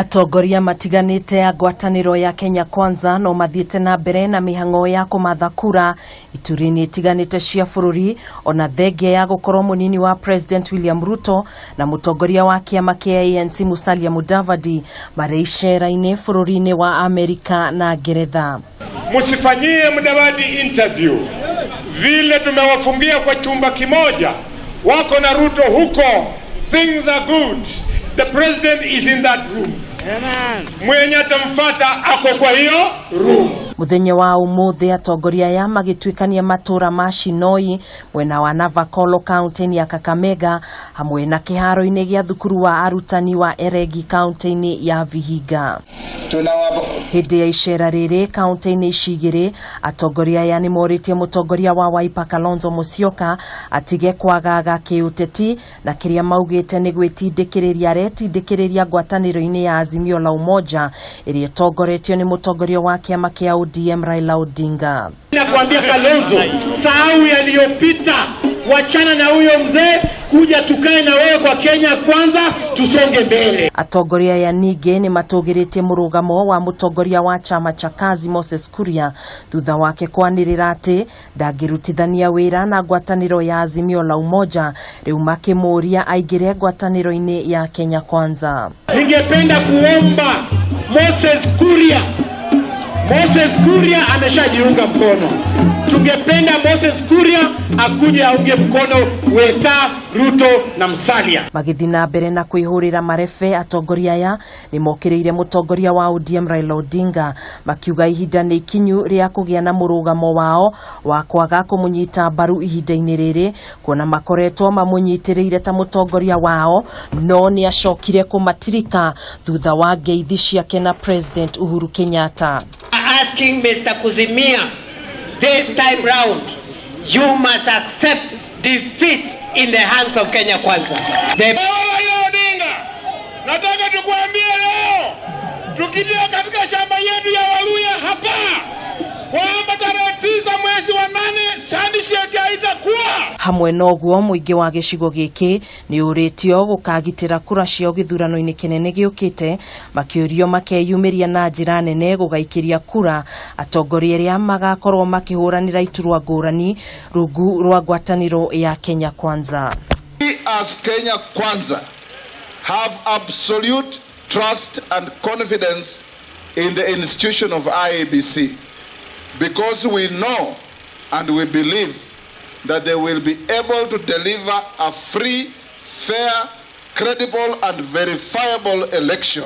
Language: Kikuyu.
Atongoria matiganĩte a ngwatanĩro ya Kenya Kwanza no mathiĩte na mbere na mĩhang'o ya kũmatha kura ituri-inĩ itiganĩte cia bũrũri, ona thengia ya gũkorwo mũnini wa President William Ruto na mũtongoria wa kĩama kĩa ANC Musalia Mudavadi marĩ icera-inĩ bũrũri-inĩ wa Amerika na Ngeretha. Msifanyie Mudavadi interview vile tumewafungia kwa chumba kimoja, wako na Ruto huko, things are good. The president is in that room. Mwenye atamfuata ako kwa hiyo room. Muthenya wa umuthi atongoria aya magituikania matura ma Shinoi mwena wa Navakolo kaunti-inĩ ya Kakamega hamwe na kiharo-inĩ gĩa thukuru wa arutani wa Eregi kaunti-inĩ ya Vihiga. Hĩndĩ ya icera rĩrĩ kaunti-inĩ ici igĩrĩ, atongoria aya nĩmorĩtie mũtongoria wa Wiper Kalonzo Musyoka atige kwagaga kĩũteti na kĩrĩa maugĩte nĩ gwĩtindĩkĩrĩria aretindĩkĩrĩria ngwatanĩro-inĩ ya Azimio la Umoja ĩrĩa ĩtongoretio nĩ mũtongoria wa kĩama kĩa ODM Raila Odinga. Nakwambia Kalonzo, sahau yaliyopita, wachana na huyo mzee, kuja tukae na wewe kwa Kenya Kwanza, tusonge mbele. Atongoria aya ningĩ nĩ matũgĩrĩtie mũrũgamo wa mũtongoria wa chama cha Kazi Moses Kuria thutha wake kwanĩrĩra atĩ ndangĩrutithania wĩra na ngwatanĩro ya Azimio la Umoja, rĩu makĩmũria aingĩre ngwatanĩro-inĩ ya Kenya Kwanza. Ningependa kuomba Moses Kuria, Moses Kuria ameshajiunga mkono. Tungependa Moses Kuria akuje aunge mkono Weta, Ruto na Musalia. Magĩthiĩ na mbere na kwĩhũrĩra marebe, atongoria aya nĩmokĩrĩire mũtongoria wa ODM Raila Odinga makiuga ihinda nĩ ikinyu rĩa kũgĩa na mũrũgamo wao wa kwaga kũmũnyita mbaru ihinda-inĩ rĩrĩ, kuona makoretwo mamũnyitĩrĩire ta mũtongoria wao, no nĩ acokire kũmatirika thutha wa ngeithi ciake na President Uhuru Kenyatta. Asking Mr. Kuzimia, this time round, you must accept defeat in the hands of Kenya Kwanza. Raila Odinga, nataka tukuambie leo, tukilia katika shamba yetu ya Waluya hapa, kwamba tarehe 9 mwezi wa 8 handshake haitakuwa. Hamwe noguo mũingĩ wa gĩcigo gĩkĩ nĩ ũrĩtio gũkagitĩra kura ciao gĩthurano-inĩ kĩnene gĩũkĩte, makĩũrio makeyumĩria na njĩra nene gũgaikĩria kura atongoria arĩa magakorwo makĩhũranĩra iturwa ngũrani rungu rwa ngwatanĩro ya Kenya Kwanza. We as Kenya Kwanza have absolute trust and confidence in the institution of IEBC, because we know and we believe that they will be able to deliver a free, fair, credible and verifiable election.